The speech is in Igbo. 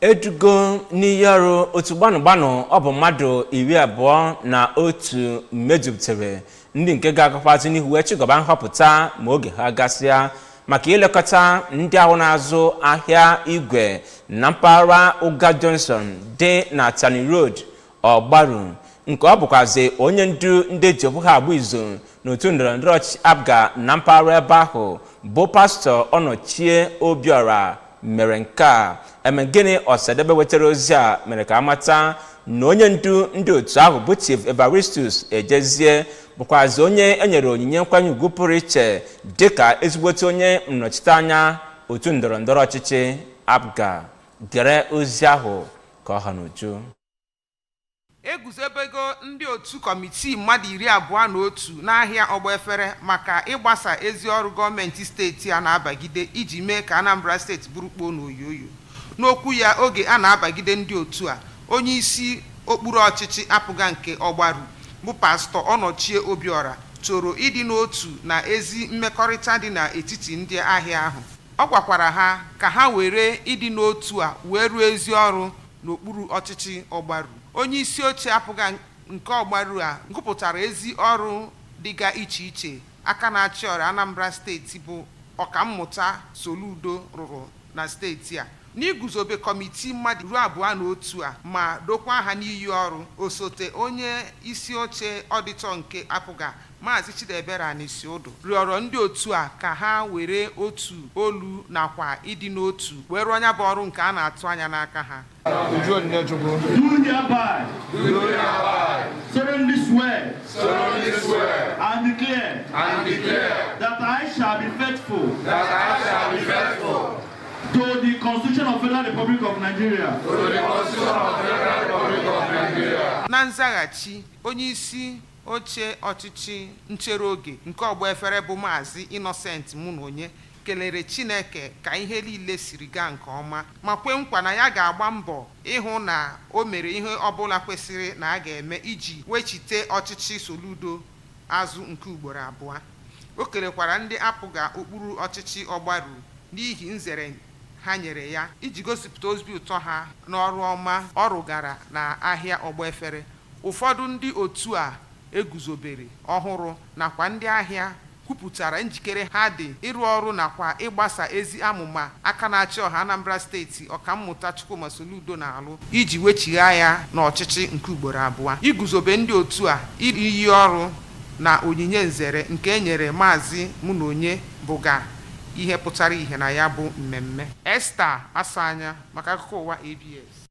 Edugo n'iyi ọrụ otu gbanụ gbanụ ọ bụ mmadụ 21 mejupụtara ndị nke ga-agakwazi n'ihu wee chịkọba nhọpụta ma oge ha gasịa maka ilekọta ndị ahụ na-azụ ahịa igwe na mpaghara Ụga Johnson dị na Atani Road, Ọgbaru, nke ọ bụkwazi onye ndu ndị ji okwu ha agba izu n'otu ndọrọndọrọ ọchịchị APGA na mpaghara ebe ahụ, bụ Pastọ Ọnọchie Obiora, mere nke a. Eme gịnị Ọsadebe wetara ozi a mere ka amata na onye ndu ndị otu ahụ, bụ Chief Evaristus Ejezie, bụkwazi onye enyere onyinye nkwanye ugwu pụrụ iche dịka ezigbote onye nnọchiteanya otu ndọrọndọrọ ọchịchị APGA. Gere ozi ahụ ka ọ ha n'uju. Eguzobego ndị otu kọmitii mmadụ 21 n'ahịa Ọgbaefere maka ịgbasa ezi ọrụ gọọmenti steeti a na-abagide iji mee ka Anambra Steeti bụrụ kpoo n'oyoyo. N'okwu ya oge a na-abagide ndị otu a, onye isi okpuru ọchịchị APGA nke Ọgbaru, bụ Pastọ Ọnọchie Obiora, toro ịdị n'otu na ezi mmekọrịta dị n'etiti ndị ahịa ahụ. Ọ gwakwara ha ka ha were ịdị n'otu a wee rụọ ezi ọrụ n'okpuru ọchịchị Ọgbaru. Onye isi oche APGA nke Ọgbaru a gụpụtara ezi ọrụ dịga iche iche aka na-achị ọra Anambra Steeti, bụ Ọkammụta Soludo, rụrụ na steeti a n'iguzobe kọmitii mmadụ 21 a ma dokwa ha n'iyi ọrụ. Osote onye isi oche ọdịtọ nke APGA, Maazị Chidiebere Anisiudu, rịọrọ ndị otu a ka ha were otu olu nakwa ịdị n'otu wee rụọ ya bụ ọrụ nke a na-atụ anya n'aka ha. Uju Onyechukwu. Do hereby solemnly swear Solemnly swear and declare and declare that I shall be faithful that I shall be faithful to the Constitution of Federal Republic of Nigeria, to the Constitution of Federal Republic of Nigeria. Na nzaghachi, onye isi oche ọchịchị nchere oge nke Ọgba Efere, bụ Maazị Innocent Munonye, kelere Chineke ka ihe niile siri gaa nke ọma ma kwe nkwa na ya ga-agba mbọ ịhụ na o mere ihe ọbụla kwesịrị na a ga-eme iji wechite ọchịchị Soludo azụ nke ugboro abụọ. O kelekwara ndị APGA okpuru ọchịchị Ọgbaru n'ihi nzere ha nyere ya iji gosipụta obi ụtọ ha n'ọrụ ọma ọ rụgara na ahịa Ọgba Efere. Ụfọdụ ndị otu a eguzobere ọhụrụ nakwa ndị ahịa kwupụtara njikere ha dị ịrụ ọrụ nakwa ịgbasa ezi amụma aka na-achị ọha Anambra Steeti, Ọkammụta Chukwuma Soludo, na-alụ iji wechigha ya n'ọchịchị nke ugboro abụọ. Iguzobe ndị otu a, iyi ọrụ na onyinye nzere nke e nyere Maazị Munonye bụga ihe pụtara ìhè na ya bụ mmemme. Esther Asanya maka akụkọ ụwa ABS.